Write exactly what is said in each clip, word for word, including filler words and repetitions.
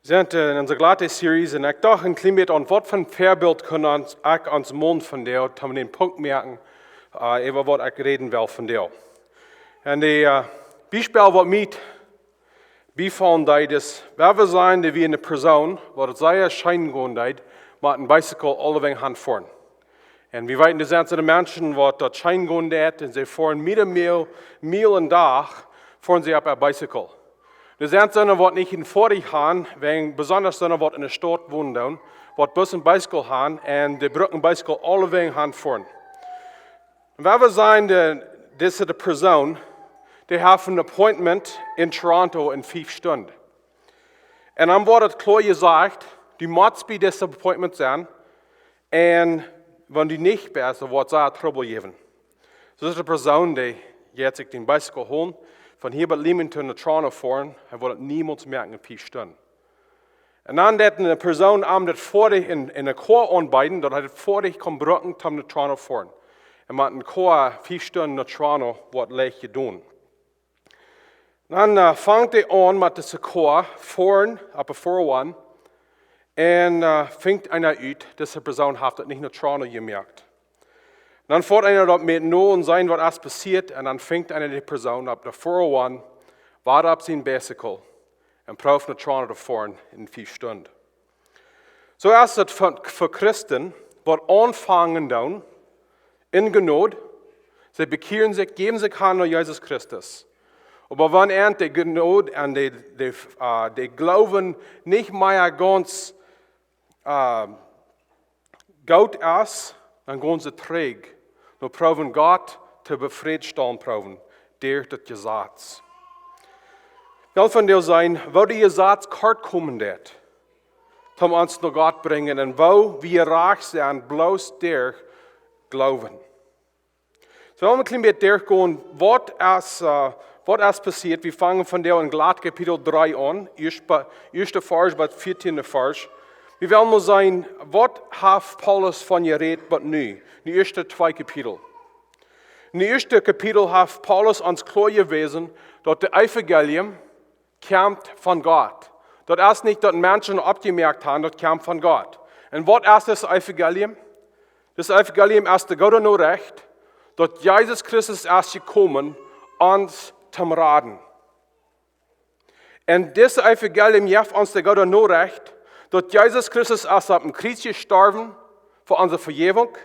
Wie sent en onse Galata-Series un ekj docht een kjlien bät aun, waut fa een Väabilt kunn ons, ekj ons Mond vondoag, om dän Punkt moaken, äh, äwa waut ekj räden well vondoag. Un de, äh, Biespel waut mie biefoll, daut es, wua wie seenen, daut wie eene Persoon, waut et sea scheen gonen deed, met een Bicycle aulewäajen han foaren. Un wie weeten, doa sent soone Menschen, waut daut scheen gonen deed, un see foaren mearere Miel, Miel een Dach, foaren see opp äa Bicycle. Doa sent soone, waut nich een Foatich han, wäajen besonda soone, waut enne Staut wonen doonen, waut bloos een Bicycle han, un dee brucken Bicycle aulewäajen han foaren. Un wua wie seenen, de, dise de Persoon, dee haft een Appointment en Toronto en fief Stunden. Un dan woat et kloa jesajcht, du motst bie dise Appointment sennen, un wan du nich best, dan woat et sea Trubbel jäwen. Soo es de Persoon, dee jeit sikj dän Bicycle holen, von hia bat Leamington no Toronto foaren, hee woat et niemols moaken en fief Stunden. Un dan deed eene Persoon am daut Foatich en, en eene Car aunbeeden, daut hee daut Foatich kunn brucken, om no Toronto foaren. Un met eene Car fief Stunden no Toronto woat leicht jedonen. Dan, äh, fangt hee aun met dise Car, foaren opp de four oh one, un, äh, finjt eena ut, dise Persoon haft et nich no Toronto jemoakt. Dan foat eena doa met no un seenen, waut es passieet, un dan finjt eena de Persoon opp de four oh one, woat opp sien Bicycle, un proowt no Toronto to foaren en fief Stunden. Soo es et fa, fa Christen, waut aunfangen doonen, en Jnod, see bekjieren sikj, jäwen sikj han no Jesus Christus. Oba wan an de Jnod un de, de, äh, de Gloowen nich mea gaunz, äh, goot es, dan gonen see trigj. Dan proowen Gott to befrädstalen proowen, derch daut Jesaz. Well vondoag seenen, woo daut Jesaz kort komen deed, om ons no Gott brinjen, un woo wie rajcht sent, bloos derch Gloowen. Soo, wie wellen een kjlien bät derchgonen, waut es, äh, waut es passieet. Wie fangen vondoag en Galata Kapitel dree aun, ieescht bie, ieeschte Varsch bat vieetieende Varsch. Wie wellen mol seenen, waut haft Paulus von jerät bat nu, de ieeschte twee Kapitel. En de ieeschte Kapitel haft Paulus ons kloa jewäsen, daut daut Evangelium kjemt von Gott. Daut es nich, daut Menschen oppjemoakt han, daut kjemt von Gott. Un waut es daut Evangelium? Daut Evangelium es de goode Norecht, daut Jesus Christus es jekomen, ons to raden. Un daut Evangelium jeft ons de goode Norecht, daut Jesus Christus es opp een Kjriez jestorwen fa onse Vejäwunk.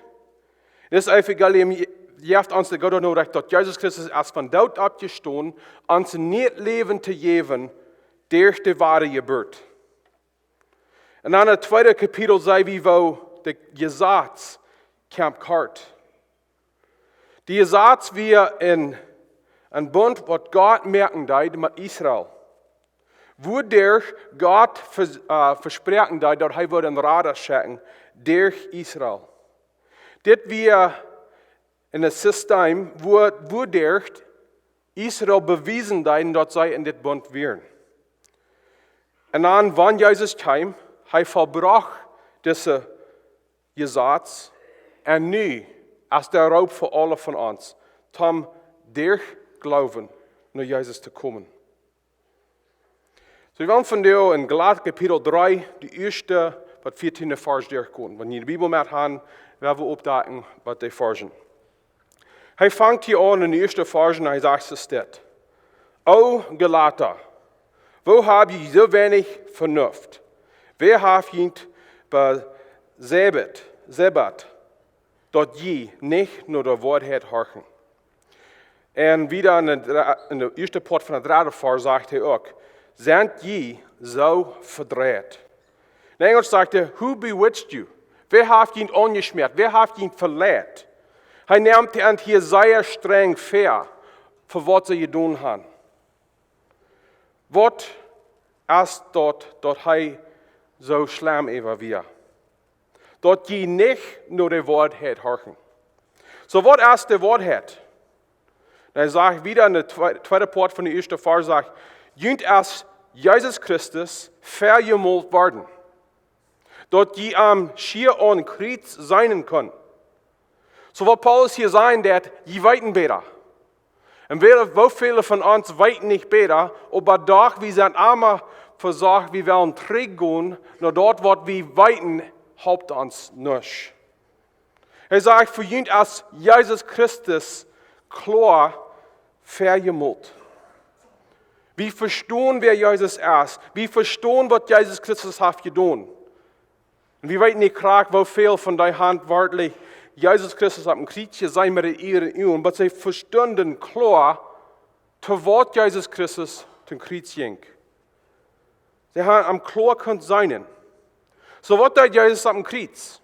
Daut Evangelium je-, jeft ons de goode Norecht, daut Jesus Christus es vom Doot oppjestonen, ons een nieet Läwen to jäwen derch de Wadajeburt. Un dan daut tweede Kapitel seenen wie, woo daut Jesaz kjemt kort. Daut Jesaz wia een, een Bunt, waut Gott moaken deed met Israel. Wuaderch Gott ves-, äh, vespräakjen deed, daut hee wudd een Rada schekjen derch Israel. Dit wia een System, wua, wuaderch Israel bewiesen deed, daut see en dit Bunt wieren. Un dan, wan Jesus kjeem, hee vollbrocht dise Jesaz, un nu es de Roop fa aule von ons, om derch Gloowen no Jesus to komen. Soo, wie wellen vondoag en Galata Kapitel dree, de ieeschte bat vieetieende Varsch derchgonen. Wan jie de Bibel met han, woa wie oppdecken, waut de Varschen. Hee fangt hia aun en de ieeschte Varsch un hee sajcht soo dit: "O Galata, woo hab jie soo weinich Venuft? Wäa haft junt beseebt, seebt, daut jie nich no de Woarheit horchen?" Un wieda en de dre-, en de ieeschte Poat von de dredde Varsch sajcht hee uk: "Sent jie soo vedreit?" En Enjelsch sajcht hee: "Who bewitched you?" Wäa haft junt aunjeschmäat? Wäa haft junt veleit? Hee nemt an hia sea strenj väa fa waut see jedonen han. Waut es daut, daut hee soo schlemm äwa wia? Daut jie nich no de Woarheit horchen. Soo, waut es de Woarheit? Dan hee sajcht wieda en de twe-, dredde Poat von de ieeschte Varsch sajcht: "Junt es Jesus Christus vejemolt worden, daut jie am schia aum Kjriez seenen kunnen." Soo, waut Paulus hia sajen deed: "Jie weeten bäta. Un wie, woo väle von ons weeten nich bäta, oba doch, wie sent emma vesocht, wie wellen trigjgonen no daut, waut wie weeten, halpt ons nuscht. Hee sajcht, fa junt es Jesus Christus kloa vejemoolt. Wie vestonen, wäa Jesus es. Wie vestonen, waut Jesus Christus haft jedonen. Un wie weeten nich krakjt, woo väl von dee hauden werkjlich Jesus Christus opp een Kjriez jeseenen met äare ieejne Uagen, oba see vestunden kloa, to waut Jesus Christus toom Kjriez jinkj. See hauden am kloa kunt seenen. Soo, waut deed Jesus opp een Kjriez?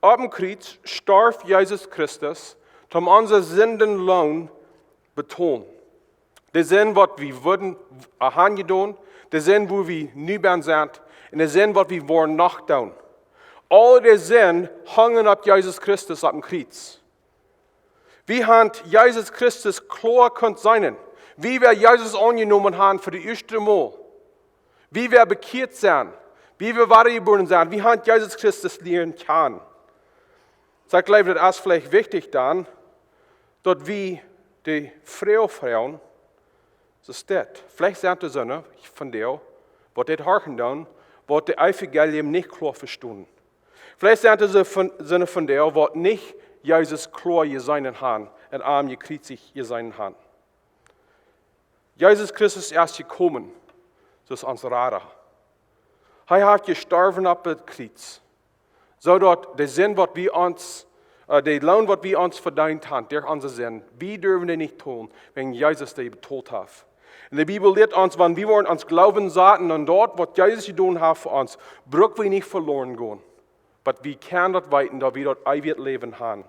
Opp een Kjriez storf Jesus Christus, om onse Sinden Loon betolen. De Sind, waut wie wudden, äh, han jedonen, de Sind, woo wie nu bie sent, un de Sind, waut wie woaren noch doonen. Aul de Sind hungen opp Jesus Christus opp een Kjriez. Wie hauden Jesus Christus kloa kunt seenen. Wie wie Jesus aunjenomen hauden fa daut ieeschte Mol. Wie wie bekjieet sent. Wie wie wadajebuaren sent. Wie hauden Jesus Christus lieren kjanen. Soo, ekj jleew, daut es veleicht wichtich dan, daut wie de Froag froagen, soo steit. Veleicht sent doa soone von dee, waut dit horchen doonen, waut daut Evangelium nich kloa vestonen. Veleicht sent doa soo von, soone von dee, waut nich Jesus kloa jeseenen hauden un am jekjriezicht jeseenen hauden. Jesus Christus es jekomen, soo aus ons Rada. Hee haft jestorwen opp daut Kjriez, soo daut de Sind, waut wie ons, äh, de Loon, waut wie ons vedeent hauden, derch onse Sind, wie durwen dee nich tolen, wäajen Jesus dee betolt haft. Un de Bibel lieet ons, wan wie woaren ons Gloowen saten aun daut, waut Jesus jedonen haft fa ons, bruck wie nich veloren gonen. Oba wie kjennen daut weeten, daut wie daut eewje Läwen haben.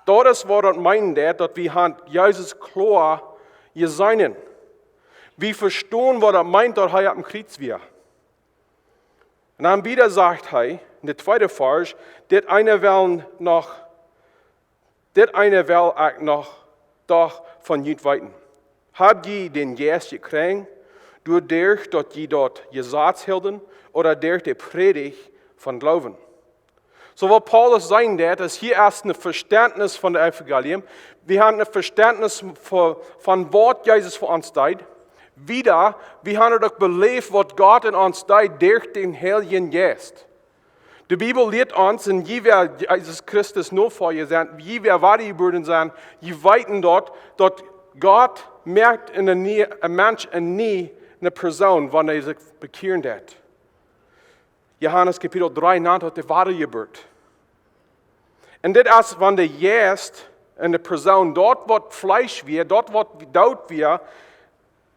Daut es, waut daut meent, daut, daut wie haben Jesus kloa jeseenen. Wie vestonen, waut daut meent, daut hee opp een Kjriez wia. Un dan wieda sajcht hee, en de tweede Varsch, dit eene well noch, dit eene well ekj noch doch von junt weeten. Hab jie dän Jeist jekjräajen, doaderch daut jie daut Jesaz hilden, ooda derch de Prädicht von Gloowen? Soo waut Paulus sajen deit, es, hia es een Vestentnis von daut Evangelium. Wie haben een Vestentnis von, von waut Jesus fa ons deed. Wieda, wie haben uk beläft, waut Gott en ons deed derch dän Heiljen Jeist. De Bibel lieet ons, un jie wäa Jesus Christus Nofolja sent, jie wäa wadajebuaren sent, jie weeten daut, daut Gott moakt een nie, een Mensch een nie, eene Persoon, wan hee sikj bekjieren deit. Johanes Kapitel dree nant daut de Wadajeburt. Un dit es, wan de Jeist en de Persoon daut, waut Fleesch wia, daut, waut doot wia,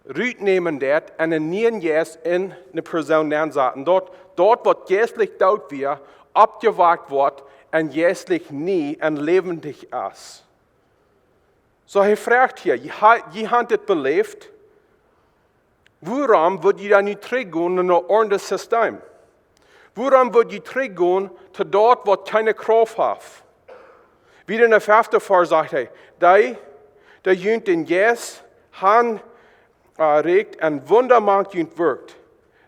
rutnämen deit un een nieen Jeist en de Persoon nensaten. Daut, daut, waut jeistlich doot wia, oppjewakjt woat un jeistlich nie un läwendich es. Soo, hee froagt hia, jie ha-, jie haben dit beläft, wuarom wudd jie dan nu trigjgonen no een aundret System? Wuarom wudd jie trigjgonen to daut, waut kjeene Krauft haft? Wieda en de fefte Varsch sajcht hee, dee, dee junt dän Jeist han, äh, rieekjt un Wunda mank junt wirkjt,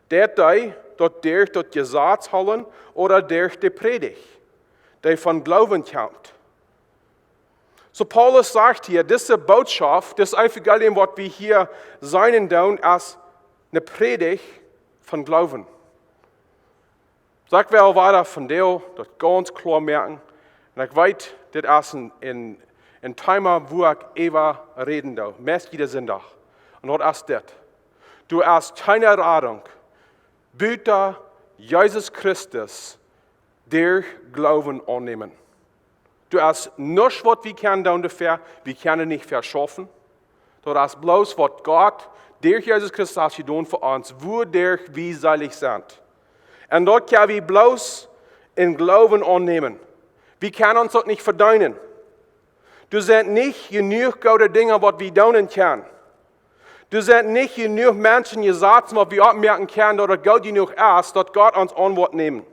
deit dee daut derch daut Jesaz hoolen ooda derch de Prädicht, dee von Gloowen kjemt? Soo Paulus sajcht hia, dise Bootschoft, dit Evangelium, waut wie hia seenen doonen, es eene Prädicht von Gloowen. Soo ekj well wieda von dee daut gaunz kloa moaken. Un ekj weet, dit es een, een, een Thema, wua ekj äwa räden doo, meist jieda Sindach. Un daut es dit. Doa es kjeene Radunk buta Jesus Christus derch Gloowen aunnämen. Doa es nuscht, waut wie kjennen doonen doafäa, wie kjennen nich veschaufen. Daut es bloos, waut Gott derch Jesus Christus haft jedonen fa ons, wuaderch wie seelich sent. Un daut kjenn wie bloos em Gloowen aunnämen. Wie kjennen ons daut nich vedeenen. Doa sent nich jenuach goode Dinja, waut wie doonen kjennen. Doa sent nich jenuach Menschen, Jesazen, waut wie oppmoaken kjennen, daut et goot jenuach es, daut Gott ons aun woat nämen.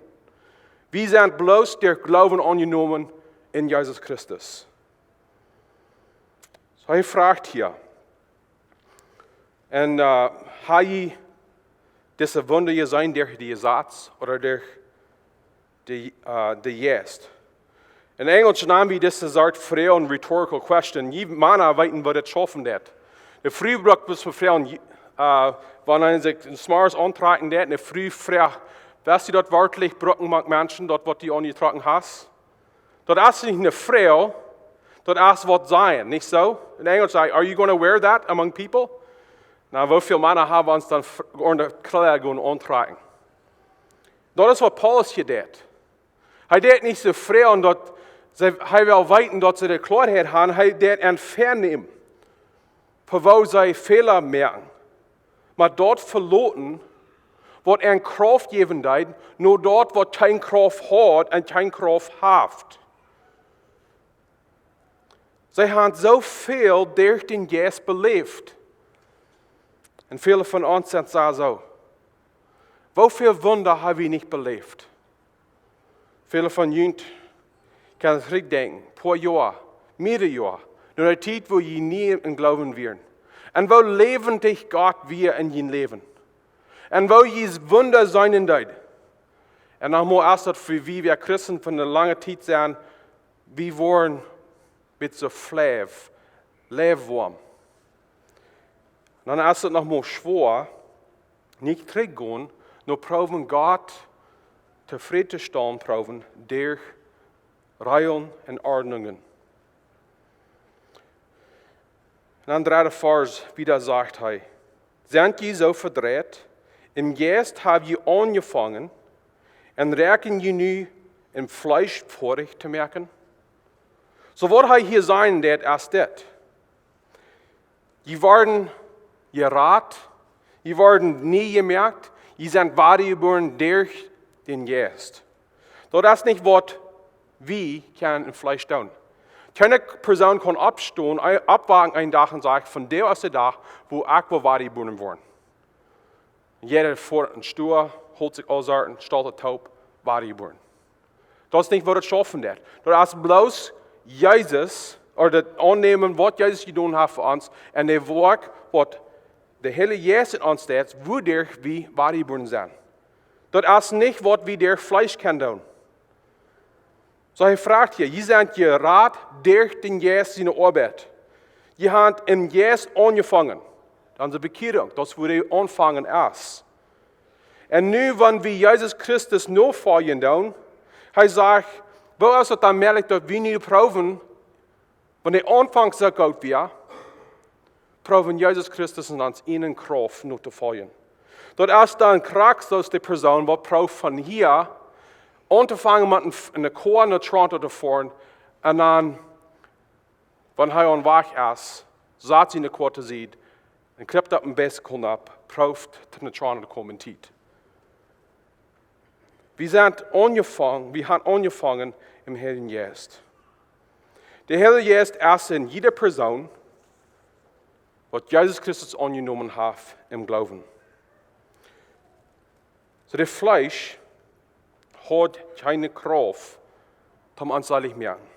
Wie sent bloos derch Gloowen aunjenomen en Jesus Christus. Soo, hee froagt hia. Un, äh, ha jie dise Wunda jeseenen derch de Jesaz ooda derch de, äh, de Jeist? En Enjlisch nanen wie dise Sort Froag een rhetorical question. Jie Mana weeten, waut daut schaufen deit. De Fru brukt bloos fa Froagen, äh, wan eena sikj een Smarts auntrakjen deit, un de Fru froagt: "Woascht du daut werkjlich brucken, mank Menschen, daut waut du aunjetrocken hast?" Daut es nich eene Froag, daut es waut sajen, nich soo? En Enjlisch saj: "Are you gonna wear that among people?" Na, woo väl Mana haben ons dan f-, aun de Kjleeda gonen auntrakjen? Daut es waut Paulus hia deit. Hee deit nich soo froagen, daut see, hee well weeten, daut see de Kloarheit haben. Hee deit an vernämen, fa woo see Fäla moaken. Oba daut veloten, waut an Krauft jäwen deed, no daut, waut kjeen Krauft haud un kjeen Krauft haft. See haben soo väl derch dän Jeist beläft. Un väle von ons sent soo. Woo väl Wunda hab wie nich beläft? Väle von junt kjennen trigj denkjen, poa Joa, mierere Joa, no de Tiet, wua jie nie em Gloowen wieren. Un woo läwendich Gott wia en jun Läwen. Un woo jie Wunda seenen deeden. Un noch mau, aus daut fa wie, wie Christen fa eene lange Tiet sent, wie woaren met soo flew, leefwoam. Dan es et noch mau schwoa, nich trigj gonen, no proowen Gott tofräd to stalen, proowen derch Regeln un Ordnungen. Un dan dredde Varsch, wieda sajcht hee: "Sent jie soo vedreit? Em Jeist hab jie aunjefongen, un räakjen jie nu em Fleesch foadich to moaken?" Soo waut hee hia sajen deit, es dit: Jie worden jerat, jie worden nie jemoakt, jie sent wadajebuaren derch dän Jeist. Daut es nich waut wie kjennen em Fleesch doonen. Kjeene Persoon kaun oppstonen, oppwaken eenen Dach un sajen: "Vondoag es de Dach, wua ekj well wadajebuaren woaren." Jieda foat en Stua, holt sikj aule Sorten, stalt et toop, wadajebuaren. Daut es nich waut et schaufen deit. Daut es bloos Jesus, ooda daut aunnämen, waut Jesus jedonen haft fa ons, un de Woakj, waut de Heilje Jeist en ons deit, wuaderch wie wadajebuaren sent. Daut es nich waut wie derch Fleesch kjennen doonen. Soo hee froagt hia: "Jie sent jerat derch dän Jeist siene Oabeit. Jie haben em Jeist aunjefongen." Dan de Bekjierunk, daut es wua de Aunfangen es. Un nu, wan wie Jesus Christus nofoljen doonen, hee sajcht, woo es et dan mäajlich, daut wie nu proowen, wan de Aunfank soo goot wia, proowen Jesus Christus en ons ieejne Krauft notofoljen? Daut es dan krakjt soo aus de Persoon, waut prooft von hia auntofangen met een, eene Koa no Toronto to foaren, un dan, wan hee aum Wajch es, sat hee de Koa too Sied un kjript opp een Bicycle nopp, prooft no Toronto to komen en Tiet. Wie sent aunjefongen, wie haben aunjefongen em Heiljen Jeist. De Heilje Jeist es en jieda Persoon, waut Jesus Christus aunjenomen haft em Gloowen. Soo, de Fleesch haft kjeene Krauft, om ons selich moaken.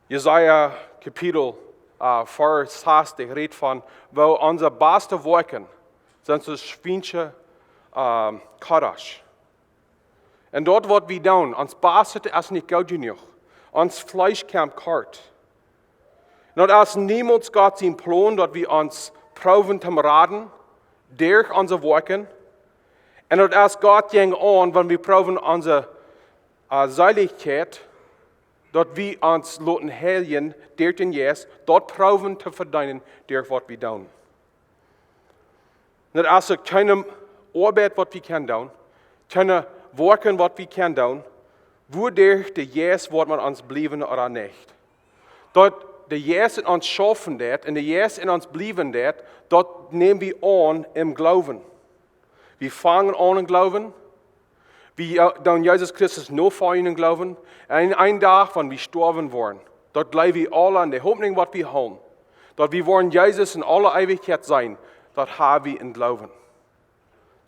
Jesaja Kapitel, äh, vea sastich rät von, woo onse baste Woakjen sent soo aus schwiensche, ähm, Kodasch. Un daut waut wie doonen, ons bastet es nich goot jenuach. Ons Fleesch kjemt kort. Un daut es niemols Gott sien Plon, daut wie ons proowen to raden derch onse Woakjen. Un daut es Gott jäajen aun, wan wie proowen onse, äh, Seelichkjeit, daut wie ons loten heiljen derch dän Jeist, daut proowen to vedeenen derch waut wie doonen. Daut es uk kjeene Oabeit waut wie kjennen doonen, kjeene Woakjen waut wie kjennen doonen, wuaderch de Jeist woat met ons bliewen ooda nich. Daut de Jeist en ons schaufen deit un de Jeist en ons bliewen deit, daut näm wie aun em Gloowen. Wie fangen aun em Gloowen. Wie, äh, doonen Jesus Christus nofoljen em Gloowen. Un een, een Dach, wan wie stoawen woaren, daut jleew wie aula, un de Hopninj waut wie haben, daut wie woaren Jesus en aule Eewichkjeit seenen, daut hab wie em Gloowen.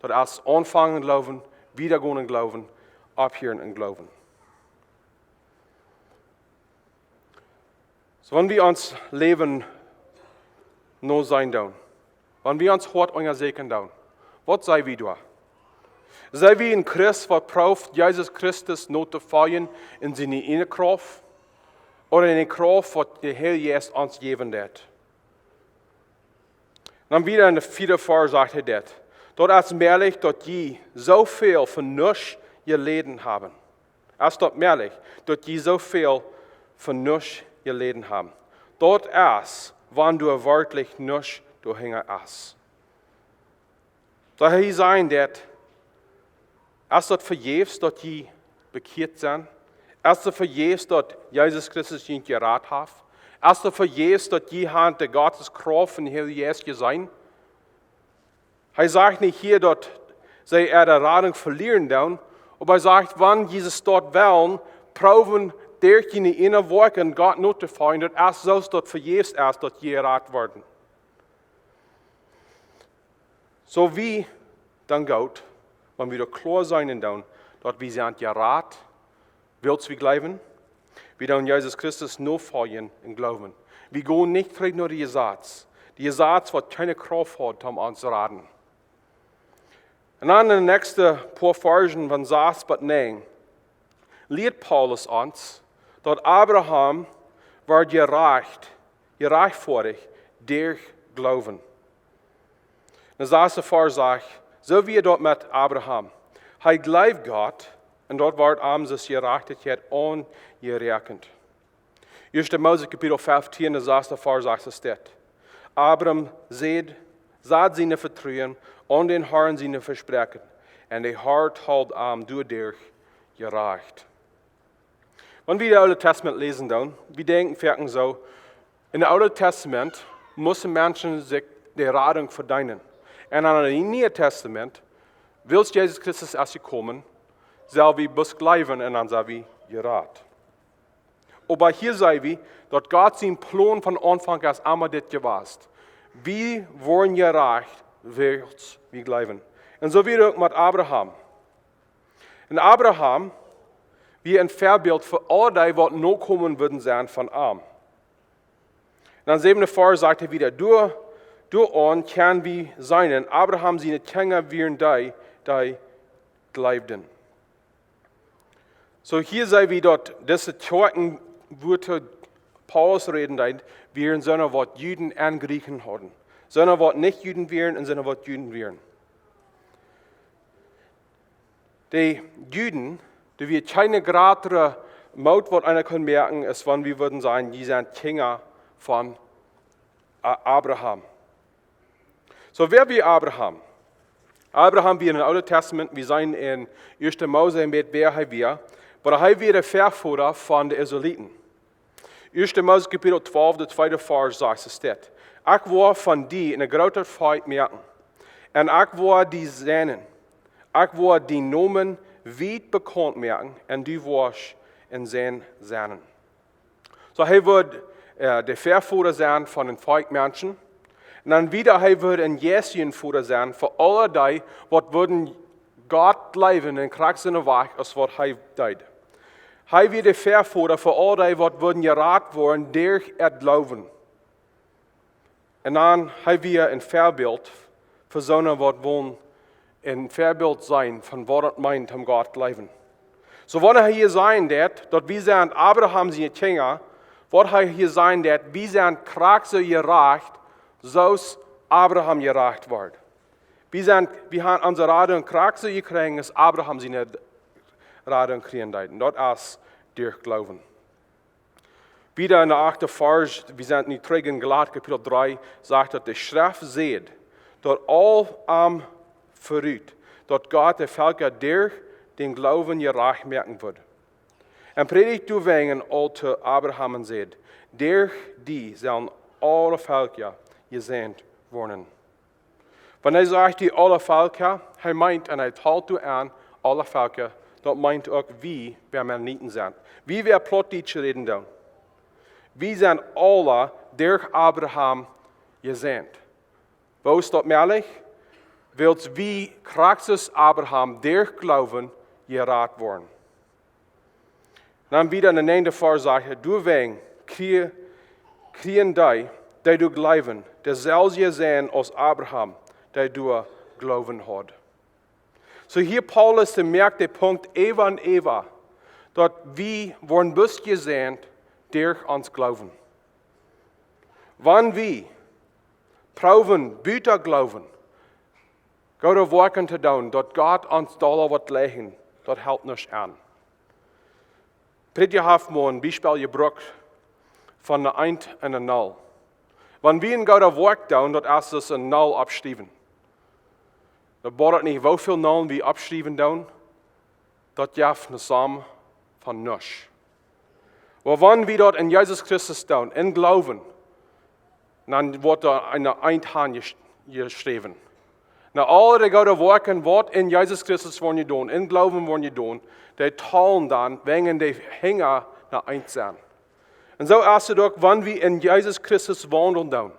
Daut es aunfangen em Gloowen, wieda gonen em Gloowen, opphieren em Gloowen. Soo, wan wie ons Läwen noseenen doonen, wan wie ons Hoat unjasieekjen doonen, waut seenen wie doa? Sent wie een Christ, waut prooft, Jesus Christus notofoljen en siene ieejne Krauft ooda en de Krauft, waut de Heilje Jeist ons jäwen deit? Dan wada en de vieede Varsch sajcht hee dit: Daut es mäajlich, daut jie soo väl fa nuscht jeläden haben. Es daut mäajlich, daut jie soo väl fa nuscht jeläden haben? Daut es, wan doa werkjlich nuscht doahinja es. Daut hee sajen deit: Es daut vejäfs, daut jie bekjieet sent? Es daut vejäfs, daut Jesus Christus junt jerat haft? Es daut vejäfs, daut jie han de Gottes Krauft un Heilje Jeist jeseenen? Hee sajcht nich hia, daut see äare Radunk velieren doonen, oba hee sajcht, wan jie daut wellen, proowen, derch june ieejne Woakjen Gott notofoljen, daut es soo, daut vejäfs es, daut jie jerat woaren. Soo wie dan goot, wan wie doa kloa sennen doonen, daut wie sent jerat, wiels wie jleewen, wie doonen Jesus Christus nofoljen em Gloowen. Wie gonen nich trigj no de Jesaz. De Jesaz, waut kjeene Krauft haud, om ons to raden. Un dan en de näakjste poa Varschen von sas bat näajen lieet Paulus ons, daut Abraham wort jerajcht, jerajchtfoadicht derch Gloowen. En de sasde Varsch sajcht: Soo wia daut met Abraham. Hee jleewd Gott, un daut wort am aus Jerajchtichkjeit aunjeräakjent. Ieeschte Mose Kapitel feftieen, de sasde Varsch sajcht es dit: Abraham säd, sad sien Vetruen aun dän Harn sien Vespräakjen, un de Har hilt am doaderch jerajcht. Wan wie daut Oole Tastament läsen doonen, wie denkjen foaken soo, en daut Oole Tastament musten Menschen sikj de Radunk vedeenen. Un en daut Niee Tastament, wiels Jesus Christus es jekomen, sell wie bloos jleewen un dan sent wie jerat. Oba hia seenen wie, daut Gott sien Plon von Aunfank aun emma dit jewast: Wie woaren jerajcht, wiels wie jleewen. Un soo wia uk met Abraham. Un Abraham wia een Väabilt fa aul dee, waut Nokomen wudden sennen von am. Un dan säwende Varsch sajcht hee wada: Doa, doaraun kjenn wie seenen, Abraham siene Kjinja wieren dee, dee jleewden. Soo hia seenen wie, daut dise Kjoakjen, wua Paulus räden deed, wieren soone, waut Juden un Griechen hauden. Soone, waut nich Juden wieren, un soone, waut Juden wieren. De Juden, dee wia kjeene jratre Moot, waut eena kunn moaken, es wan wie wudden sajen, dee sent Kjinja von A-, Abraham. Soo, wäa wia Abraham? Abraham wia en daut Oole Tastament, wie seenen en Ieeschte Mose, met wäa hee wia, oba hee wia de Väavoda von de Israeliten. Ieeschte Mose Kapitel twalf, de tweede Varsch sajcht es dit: Ekj woa von die een grootet Volkj moaken, un ekj woa die säajnen. Ekj woa dienen Nomen wiet bekaunt moaken, un du woascht een Säajen sennen. Soo, hee wudd, äh, de Väavoda sennen von een Volkj Menschen. Un dan wada, hee wudd een jeistlichen Voda sennen fa aul dee, waut wudden Gott leewen un krakjt soo wajch aus waut hee deed. Hee wia de Väavoda fa aul dee, waut wudden jerat woaren derch daut Gloowen. Un dan hee wia een Väabilt fa soone, waut wullen een Väabilt sennen von waut daut meent, om Gott leewen. Soo, wan hee hia sajen deit, daut wie sent Abraham siene Kjinja, waut hee hia sajen deit, wie sent krakjt soo jerajcht, soo aus Abraham jerajcht wort. Wie sent, wie haben onse Radunk krakjt soo jekjräajen, aus Abraham siene Radunk kjrieen deed. Un daut es derch Gloowen. Wada en de achte Varsch, wie sent nu trigj en Galata Kapitel dree, sajcht daut de Schreft sajcht, daut aul aum verut, daut Gott de Velkja derch dän Gloowen jerajcht moaken wudd. Un prädicht doawäajen aul to Abraham un säd: Derch die sellen aule Velkja jesäajent woaren. Wan hee sajcht, dee aule Velkja, hee meent, un hee talt doa aun, aule Velkja, daut meent uk wie, wäa Mennoniten sent. Wie, wäa Plautdietsch räden doonen. Wie sent aule derch Abraham jesäajent. Woo es daut mäajlich? Wiels wie krakjt soo aus Abraham derch Gloowen jerat woaren. Dan wada en de näajende Varsch sajcht hee: Doawäajen kjrie-, kjrieen dee, dee doa jleewen, deselwje Säajen aus Abraham, dee doa Gloowen haud. Soo hia Paulus, dee moakt dän Punkt äwa un äwa, daut wie woaren bloos jesäajent derch ons Gloowen. Wan wie proowen, buta Gloowen, goode Woakjen to doonen, daut Gott ons dolla woat jlikjen, daut halpt nuscht aun. Prädja haft mol een Biespel jebrukt von eene Eent un eene Nul. Wan wie een goodet Woakj doonen, daut es aus een Nul oppschriewen. Daut bediet nich, woo väl Nullen wie oppschriewen doonen, daut jeft eene Som von nuscht. Oba wan wie daut en Jesus Christus doonen, en Gloowen, dan woat doa eene Eent han jes-, jeschräwen. Nu, aul dee goode Woakjen, waut en Jesus Christus woaren jedonen, en Gloowen woaren jedonen, dee talen dan, wäajen dee hinja no Eent sent. Un soo es et uk, wan wie en Jesus Christus waundlen doonen.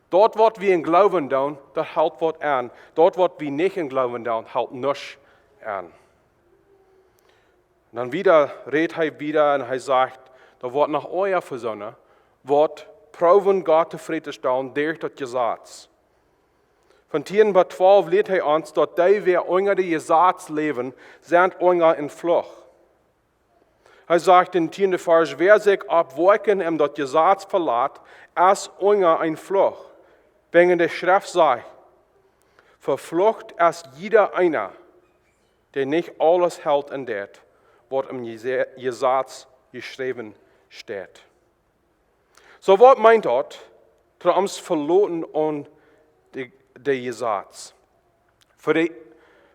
Daut, waut wie en Gloowen doonen, daut halpt waut aun. Daut, waut wie nich en Gloowen doonen, halpt nuscht aun. Dan wieda rät hee wieda un hee sajcht, daut woat noch ea fa soone, waut proowen Gott tofräd to stalen derch daut Jesaz. Von tieen bat twalf lieet hee ons, daut dee, waut unja daut Jesaz läwen, sent unja een Fluch. Hee sajcht em tieenden Varsch: Wäa sikj opp Woakjen un daut Jesaz velat, es unja een Fluch. Wäajen de Schreft sajcht: Veflucht es jieda eena, dee nich aules helt un deit, waut em Jese-, Jesaz jeschräwen steit. Soo, waut meent daut, daut ons veloten aun de, de Jesaz? Fa de,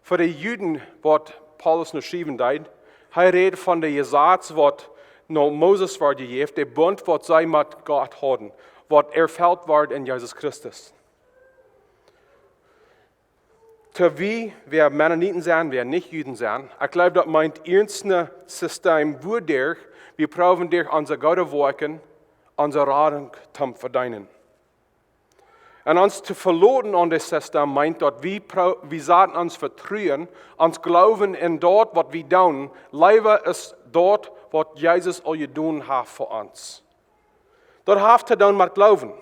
fa de Juden, waut Paulus nu schriewen deed, hee rät von de Jesaz, waut no Moses wort jejäft, de Bunt, waut see met Gott hauden, waut erfelt wort en Jesus Christus. To wie, waut Mennoniten sent, waut nich Juden sent, ekj jleew, daut meent irjent een System, wuaderch wie proowen derch onse goode Woakjen onse Radunk to vedeenen. Un ons to veloten aun dit System meent, daut wie pro-, wie saten ons Vetruen, ons Gloowen en daut, waut wie doonen, leewa aus daut, waut Jesus aul jedonen haft fa ons. Daut haft to doonen met Gloowen.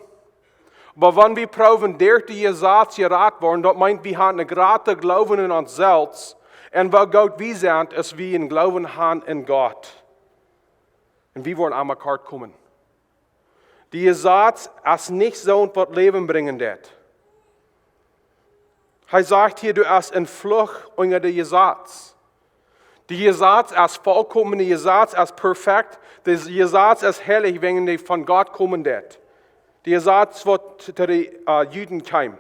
Oba wan wie proowen derch daut Jesaz jerat woaren, daut meent, wie haben een jrata Gloowen en ons selfst un woo goot wie sent, aus wie een Gloowen haben en Gott. Un wie woaren aun mekaar komen. Daut Jesaz es nich soont, waut Läwen brinjen deit. Hee sajcht hia, du hast een Fluch unja daut Jesaz. Daut Jesaz es volkomen, daut Jesaz es perfekt, daut Jesaz es heilich, wäajen dee von Gott komen deit. Daut Jesaz, waut to de, äh, Juden kjeem.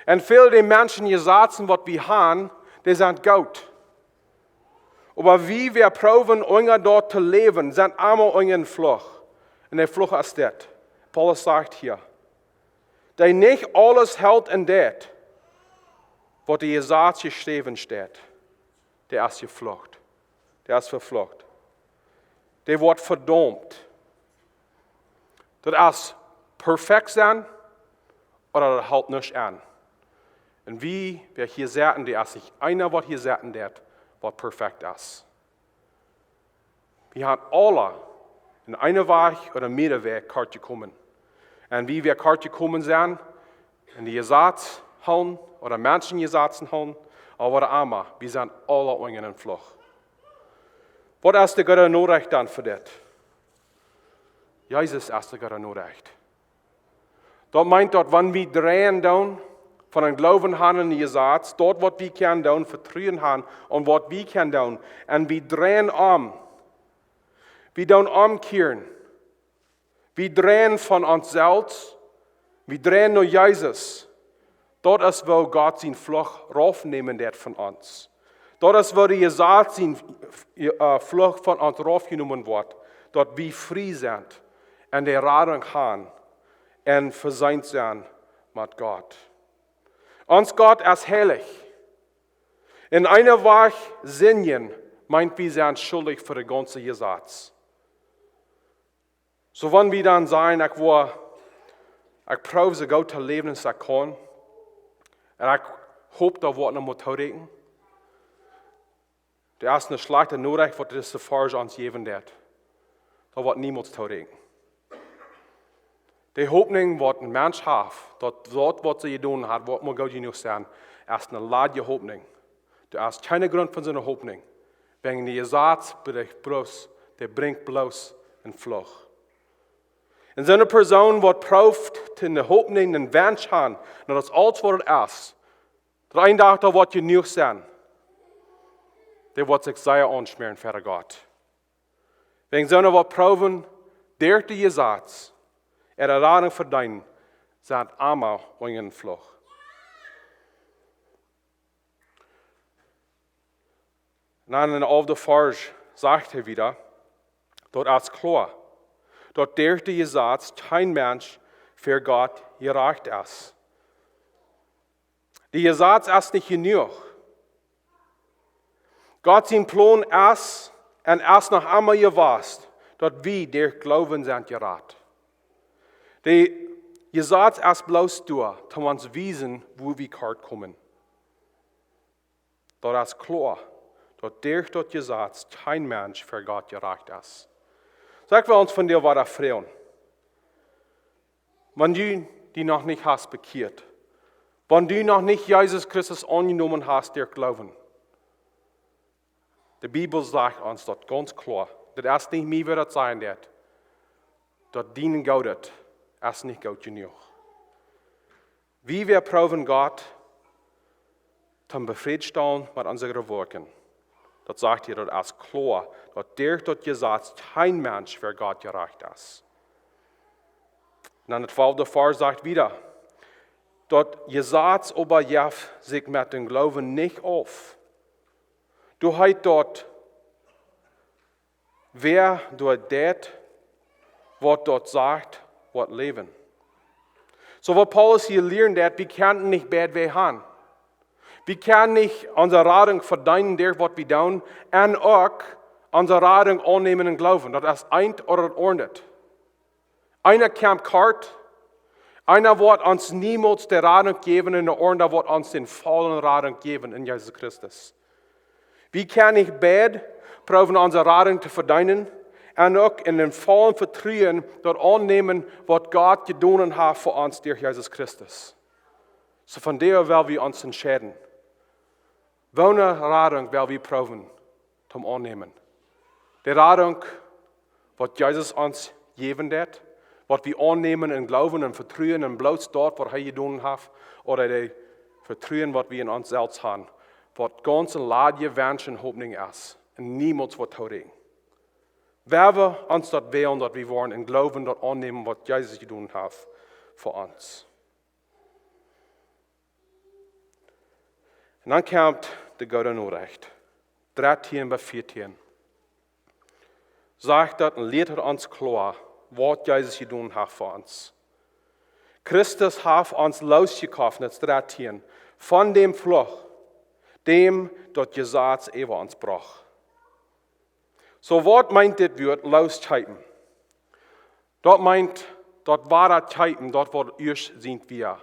Un väl de Menschen Jesazen, waut wie haben, dee sent goot. Oba wie, waut proowen unja daut to läwen, sent aulemol unja een Fluch. Un de Fluch es dit. Paulus sajcht hia, dee nich aules helt un deit, waut em Jesaz jeschräwen steit, dee es veflucht. Dee es veflucht. Dee woat vedaumt. Daut es perfekt sennen, ooda daut helt nuscht aun. Un wie, waut hia saten, dee es nich eena, waut hia saten deit, waut perfekt es. Wie haben aule en eenen Wajch ooda mea Wäaj kort jekomen. Un wie, waut kort jekomen sent, en daut Jesaz hoolen ooda Menschen Jesazen hoolen, ooda waut emma, wie sent aule unja een Fluch. Waut es de goode Norecht dan fa dit? Jesus es de goode Norecht. Daut meent, daut wan wie dreien doonen von een Gloowen haben en daut Jesaz, daut, waut wie kjennen doonen, Vetruen haben aun, waut wie kjennen doonen, un wie dreien om, wie doonen omkjieren, wie dreien von ons selfst, wie dreien no Jesus. Daut es, woo Gott sien Fluch raufnämen deit von ons. Daut es, woo daut Jesaz sien, äh, Fluch von ons raufjenomen woat, daut wie frie sent un de Radunk haben un vesient sent met Gott. Ons Gott es heilich. En eenen Wajch sindjen meent, wie sent schuldich fa daut gaunze Jesaz. Soo wan wie dan sajen, ekj woa, ekj proow soo goot to läwen aus ekj kaun, un ekj hop, daut woat noch mol toorieekjen. Daut es eene schlajchte Norecht, waut dise Varsch ons jäwen deit. Daut woat niemols toorieekjen. De Hopninj, waut een Mensch haft, daut daut, waut hee jedonen haft, woat mol goot jenuach sennen, es eene ladje Hopninj. Du hast kjeene Grunt von soone Hopninj. Wäajen de Jesaz brinjt bloos, dee brinjt bloos een Fluch. Un soone Persoon waut proowt, eene Hopninj, een Wensch han, daut es aules waut et es, daut een Dach daut woat jenuach sennen, dee woat sikj sea aunschmäaren ver Gott. Wäajen soone waut proowen, derch de Jesaz äare Radunk vedeenen, sent emma unja een Fluch. Un dan em alften Varsch sajcht hee wada, daut es kloa, daut derch de Jesaz kjeen Mensch ver Gott jerajcht es. De Jesaz es nich jenuach. Gott sien Plon es un es noch emma jewast, daut wie derch Gloowen sent jerat. De Jesaz es bloos doa, om ons wiesen, wua wie kort komen. Daut es kloa, daut derch daut Jesaz kjeen Mensch ver Gott jerajcht es. Soo, ekj well ons vondoag wada froagen. Wan du die noch nich hast bekjieet, wan du noch nich Jesus Christus aunjenomen hast derch Gloowen, de Bibel sajcht ons daut gaunz kloa. Daut es nich mie, wäa daut sajen deit. Daut dienen Gott es nich goot jenuach. Wie, wie proowen Gott to befriedstalen met onse Woakjen. Daut sajcht hia, daut es kloa, daut derch daut Jesaz kjeen Mensch ver Gott jerajcht es. Un dan daut twalfte Varsch sajcht wada, daut Jesaz oba jeft sikj met dän Gloowen nich auf. Doa heet daut, wäa doa deit, waut daut sajcht, woat läwen. Soo waut Paulus hia lieet, daut wie kjennen nich beid Wäaj gonen. Wie kjennen nich onse Radunk vedeenen derch waut wie doonen, un uk onse Radunk aunnämen em Gloowen. Daut es eent ooda daut aundre. Eena kjemt kort, eena woat ons niemols de Radunk jäwen un de aundra woat ons dän vollen Radunk jäwen en Jesus Christus. Wie kjennen nich beid proowen onse Radunk to vedeenen un uk en dän vollen Vetruen daut aunnämen, waut Gott jedonen haft fa ons derch Jesus Christus. Soo vondoag well wie ons entscheiden, woone Radunk well wie proowen to aunnämen. De Radunk, waut Jesus ons jäwen deit, waut wie aunnämen em Gloowen un vetruen un bloos daut, waut hee jedonen haft, ooda de Vetruen, waut wie en ons selfst haben, waut gaunz een ladja Wensch un Hopninj es un niemols woat toorieekjen. Woa wie ons daut wälen, daut wie woaren em Gloowen daut aunnämen, waut Jesus jedonen haft fa ons. Un dan kjemt de goode Norecht. Dartieen bat vieetieen. Sajcht daut un lieet ons kloa, waut Jesus jedonen haft fa ons. Christus haft ons loosjekoft, daut es dartieen, von däm Fluch, däm daut Jesaz äwa ons brocht. Soo, waut meent dit Wuat loosschekjen? Daut meent, daut wada kjeepen, daut waut ieescht sient wia.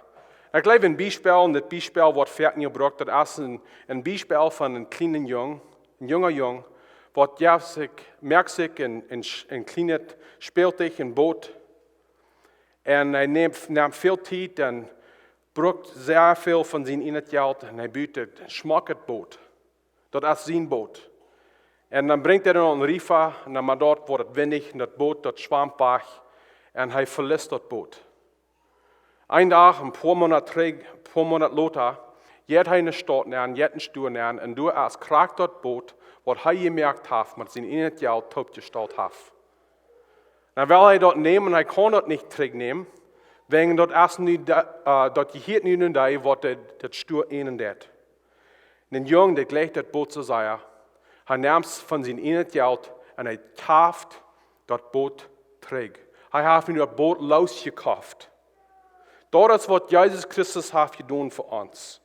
Ekj jleew een Biespel, un dit Biespel woat foaken jebrukt, daut es een, een Biespel von een kjlienen Jung, een junga Jung, waut jeft sikj, moakt sikj een, een, sch-, een kjlienet Spältich, een Boot. Un hee nemt, nemt väl Tiet un brukt sea väl von sien ieejnet Jelt un hee but een schmocket Boot. Daut es sien Boot. Un dan brinjt hee daut aun dän Riefa un dan, oba doa woat et windich un daut Boot, daut schwamt wajch un hee velit daut Boot. Een Dach, een poa Moonat trigj, een poa Moonat lota, jeit hee enne Staut nenn, jeit enne Stua nenn un doa es krakjt daut Boot, waut hee jemoakt haft, met sien ieejnet Jelt toopjestalt haft. Dan well hee daut nämen, hee kaun daut nich trigj nämen, wäajen daut es nu de, äh, daut jehieet nu no dee, waut de, daut Stua äjnen deit. Un de Jung, dee jleicht daut Boot soo sea, hee nemt von sien ieejnet Jelt un hee kjeeft daut Boot trigj. Hee haft nu daut Boot loosjekoft. Daut es, waut Jesus Christus haft jedonen fa ons.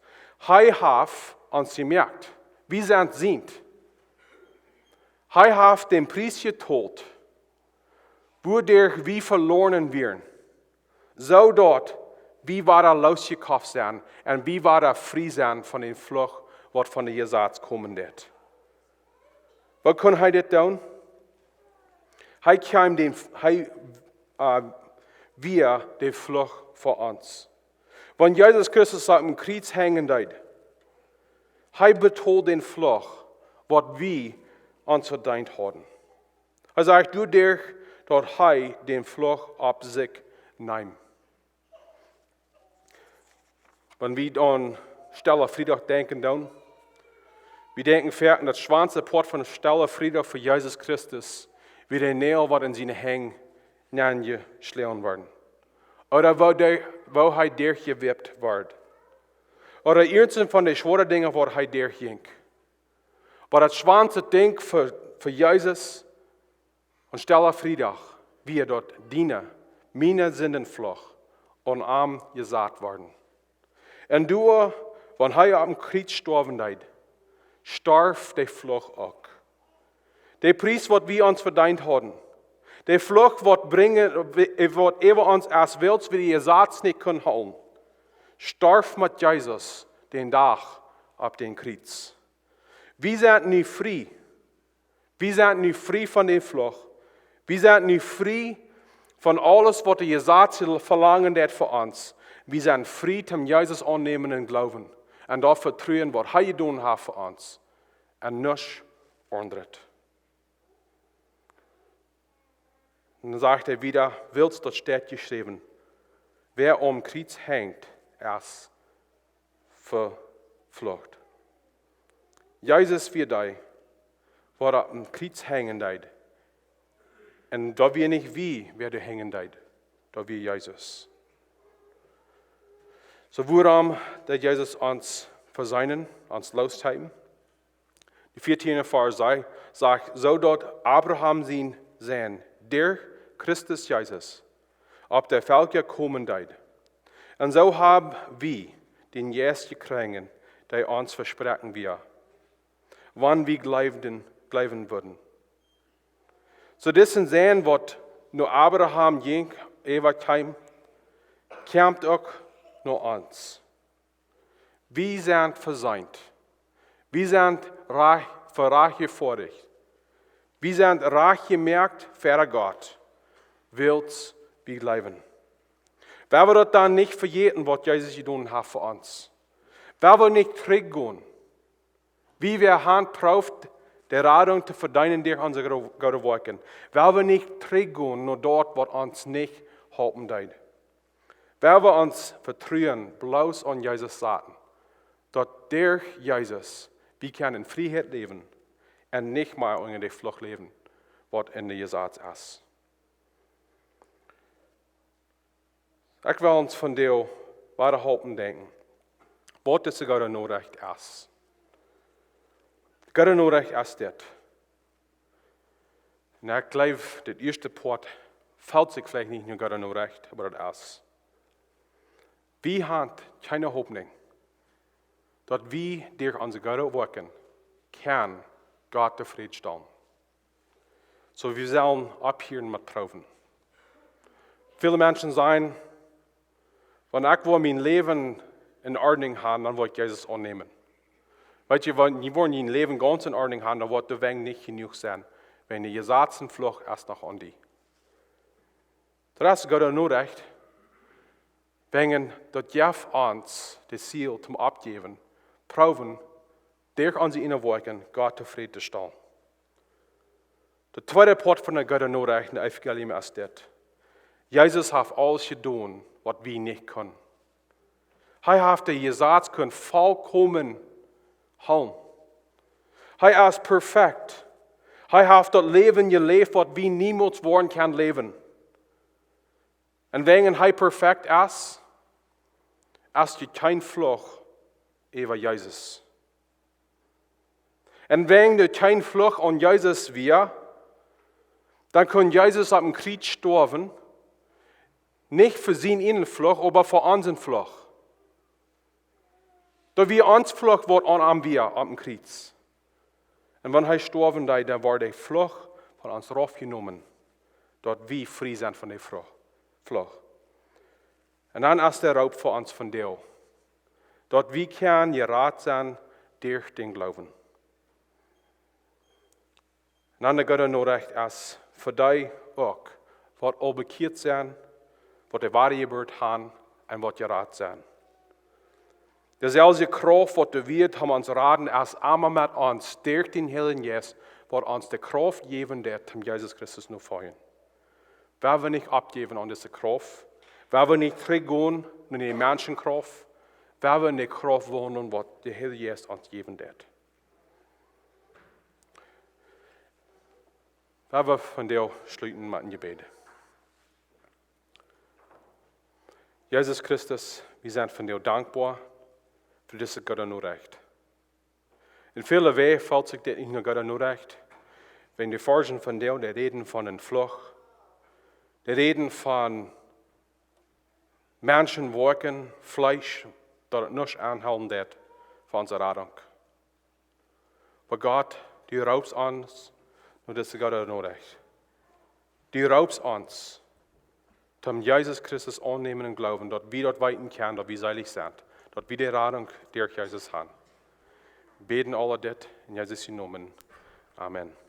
Hee haft ons jemoakt. Wie sent sient. Hee haft dän Pries jetolt, wuaderch wie veloaren wieren, soo daut wie wada loosjekoft sent un wie wada frie sent von dän Fluch, waut von de Jesaz komen deit. Woo kunn hee dit doonen? Hee kjeem dän, hee, äh, wia de Fluch fa ons. Wan Jesus Christus opp een Kjriez henjen deed, Hee betold dän Fluch, waut wie ons vedeent hauden. Hee sajcht, doaderch daut hee dän Fluch opp sikj neem. Wan wie aun Stella Friedach denkjen doonen, wie denkjen foaken daut schwoaste Poat von Stella Friedach fa Jesus Christus, wia de Näajel waut en siene Henj nenjeschloagen worden. Ooda woo, de, woo hee derchjewippt wort. Ooda irjent von de schwoare Dinja waut hee derchjinkj. Oba daut schwoaste Dinkj fa, fa Jesus aun Stella Friedach wia daut diene, miene Sindenfluch aun am jesat worden. Un doa, wan hee aum Kjriez stoawen deed, storf de Fluch uk. De Pries waut wie ons vedeent hauden, de Fluch waut brinjen, waut äwa ons es, wiels wie de Jesaz nich kunnen hoolen, storf met Jesus dän Dach opp dän Kjriez. Wie sent nu frie. Wie sent nu frie von dän Fluch. Wie sent nu frie von aules waut de Jesaz velangen deed fa ons. Wie sent frie toom Jesus aunnämen un jleewen. Un daut vetruen waut hee jedonen haft fa ons. Un nuscht aundret. Un dan sajcht hee wada, wiels daut steit jeschräwen: Wäa aum Kjriez henjt, es veflucht. Jesus wia dee, waut aum Kjriez henjen deed. Un daut wia nich wie, wäa doa henjen deed. Daut wia Jesus. Soo, wuarom deed Jesus ons veseenen, ons loosheeben? De vieetieende Varsch sajcht, sajcht: Soo daut Abraham sien Sän derch Christus Jesus opp de Velkja komen deed. Un soo hab wie dän Jeist jekjräajen, dee ons vesproaken wia, wan wie jleewden, jleewen wudden. Soo disen Sän waut no Abraham jinkj, äwakjeem, kjemt uk no ons. Wie sent veseent. Wie sent rajcht, verrajcht jefoadich. Wie sent rajcht jemoakt ver Gott, wiels wie jleewen. Woa wie daut dan nich vejäten, waut Jesus jedonen haft fa ons? Woa wie nich trigjgonen? Wie wäa han prooft, de Radunk to vedeenen derch onse gro-, goode Woakjen? Woa wie nich trigjgonen no daut, waut ons nich halpen deed? Woa wie ons Vetruen bloos aun Jesus saten, daut derch Jesus wie kjennen en Frieheit läwen un nich mea unja de Fluch läwen, waut en de Jesaz es. Ekj well ons vondoag wieda halpen denkjen, waut dise goode Norecht es. Goode Norecht es dit. Un ekj jleew, daut ieeschte Poat felt sikj veleicht nich no goode Norecht, oba daut es: Wie han kjeene Hopninj, daut wie derch onse goode Woakjen kjennen Gott tofräd stalen. Soo, wie sellen opphieren met proowen. Väle Menschen sajen: Wan ekj woa mien Läwen en Ordnunk han, dan woa ekj Jesus aunnämen. Weetst, wan du woascht dien Läwen gaunz en Ordnunk han, dan woat de Wenj nich jenuach sennen, wan de Jesaz un Fluch es noch aun die. Daut es goode Norecht, wan daut jeft ons daut Ziel toom oppjäwen, proowen, derch onse ieejne Woakjen Gott tofräd to stalen. De tweede Poat von de goode Norecht en daut Evangelium es dit: Jesus haft aules jedonen, waut wie nich kjennen. Hee haft de Jesaz kunt volkomen hoolen. Hee es perfekt. Hee haft daut Läwen jeläft, waut wie niemols woaren kjennen läwen. Un wan hee perfekt es, es doa kjeen Fluch äwa Jesus. Un wan doa kjeen Fluch aun Jesus wia, dan kunn Jesus opp een Kjriez stoawen, nich fa sienen ieejnen Fluch, oba fa onsen Fluch. Daut wia ons Fluch, waut aun am wia opp een Kjriez. Un wan hee stoawen deed, dan wort de Fluch von ons raufjenomen, daut wie frie sent von de Fru-, Fluch. Un dan es de Roop fa ons vondoag, daut wie kjennen jerat sennen derch dän Gloowen. Un dan de goode Norecht es fa dee uk, waut aul bekjieet sent, waut de Wadajeburt han un waut jerat sent. Deeselwje Krauft waut doa wia toom ons raden, es emma met ons derch dän Heiljen Jeist, waut ons de Krauft jäwen deit toom Jesus Christus nofoljen. Wie woaren nich oppjäwen aun dise Krauft. Wie woaren nich trigjgonen no de Menschenkrauft. Wie woaren de Krauft woaren, waut de Heilje Jeist ons jäwen deit. Wie woaren vondoag schluten met een Jebäd. Jesus Christus, wie sent vondoag dankboa fa dise goode Norecht. En väle Wäaj felt sikj dit nich no goode Norecht, wan de Varschen vondoag, dee räden von een Fluch, dee räden von Menschen woakjen, Fleesch, daut et nuscht aunhoolen deit fa onse Radunk. Oba Gott, du roopst ons no dise goode Norecht. Du roopst ons, toom Jesus Christus aunnämen un gloowen, daut wie daut weeten kjennen, daut wie seelich sent, daut wie de Radunk derch Jesus haben. Wie bäden aul dit en Jesus sienen Nomen. Amen.